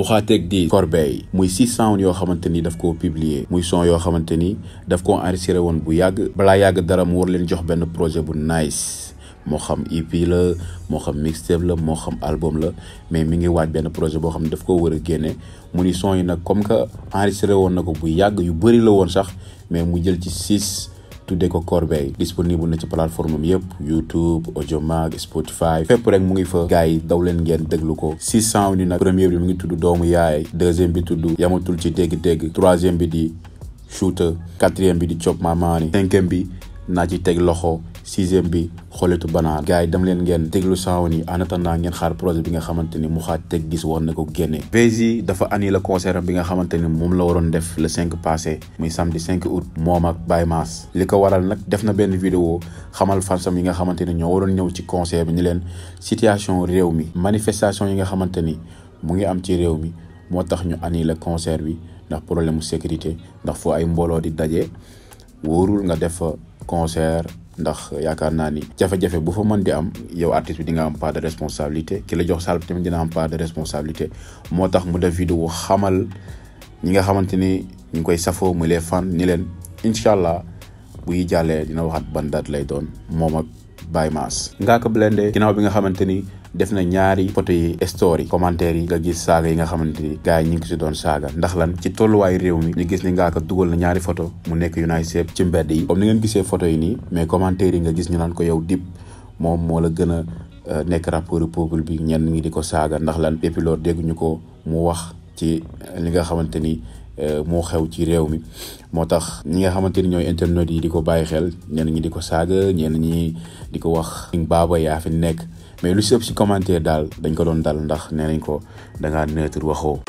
Muxaateeg di Corbeil muy 600 yoo xamante ni daf koo publier muy son yoo xamante ni daf koo enregistré woon bu yàgg balaa yàgg dara mu war leen jox benn projet bu nice moo xam EP la moo xam mixtape la moo xam album la mais mi ngi waaj benn projet boo xam ne daf koo war a génne mu ni son yi nag comme que enregistré woon na ko bu yàgg yu bëri la woon sax mais mu jël ci 6 tuddee ko Corbeil disponible na ci plateforme am yëpp YouTube Audiomack Spotify fépp rek mu ngi fa gars yi daw leen ngeen déglu ko 600 ni nag premier bi mu ngi tudd doomu yaay deuxième bi tudd yamatul ci dégg-dégg troisième bi di shooter quatrième bi di chop mamaani cinquième bi naa ci teg loxo sixième bi xoletu banaan gars yi dem leen ngeen déglu sound yi en attendant ngeen xaar projet bi nga xamante ni Muxaateeg gis war na ko génne Veyzi dafa annulé concert bi nga xamante ni moom la waroon def le 5 passé muy samedi 5 août moom ak Baye Mass li ko waral nag def na benn vidéo xamal fansam yi nga xamante ni ñoo waroon ñëw ci concert bi ni leen situation réew mi manifestation yi nga xamante ni mu ngi am ci réew mi moo tax ñu annulé concert bi ndax problème mu sécurité ndax foo ay mbooloo di daje wóorul nga def concert ndax yaakaar naa ni jafe-jafe bu fa mën di am yow artiste bi di nga am part de responsabilité ki la jox salle bi tamit dina am part de responsabilité moo tax mu def vidéo xamal ñi nga xamante ni ñu ngi koy safoo muy les fans ni leen incha allah buy jàllee dina waxaat ban date lay doon moom ak Baye Mass Ngaaka Blindé ginnaaw bi nga xamante ni def na ñaari photo yi story commentaire yi nga gis saaga yi nga xamante ni gars yi ñu ngi si doon saaga ndax lan ci tolluwaayu réew mi ñu gis ni Ngaaka dugal na ñaari photo mu nekk United States ci mbedd yi comme ni ngeen gisee photo yi nii mais commentaire yi nga gis ñu naan ko yow Dip moom moo la gën a nekk rappeur peuple bi ñenn ñi di ko saaga ndax lan depuis loolu dégguñu ko mu wax ci li nga xamante ni moo xew ci réew mi moo tax ñi nga xamante ni ñooy internautes yi di ko bàyyi xel ñenn ñi di ko saaga ñenn ñi di ko wax baaba yaa fi nekk mais lu si ëpp si commentaire daal dañ ko doon dal ndax nee nañ ko da ngaa neutre waxoo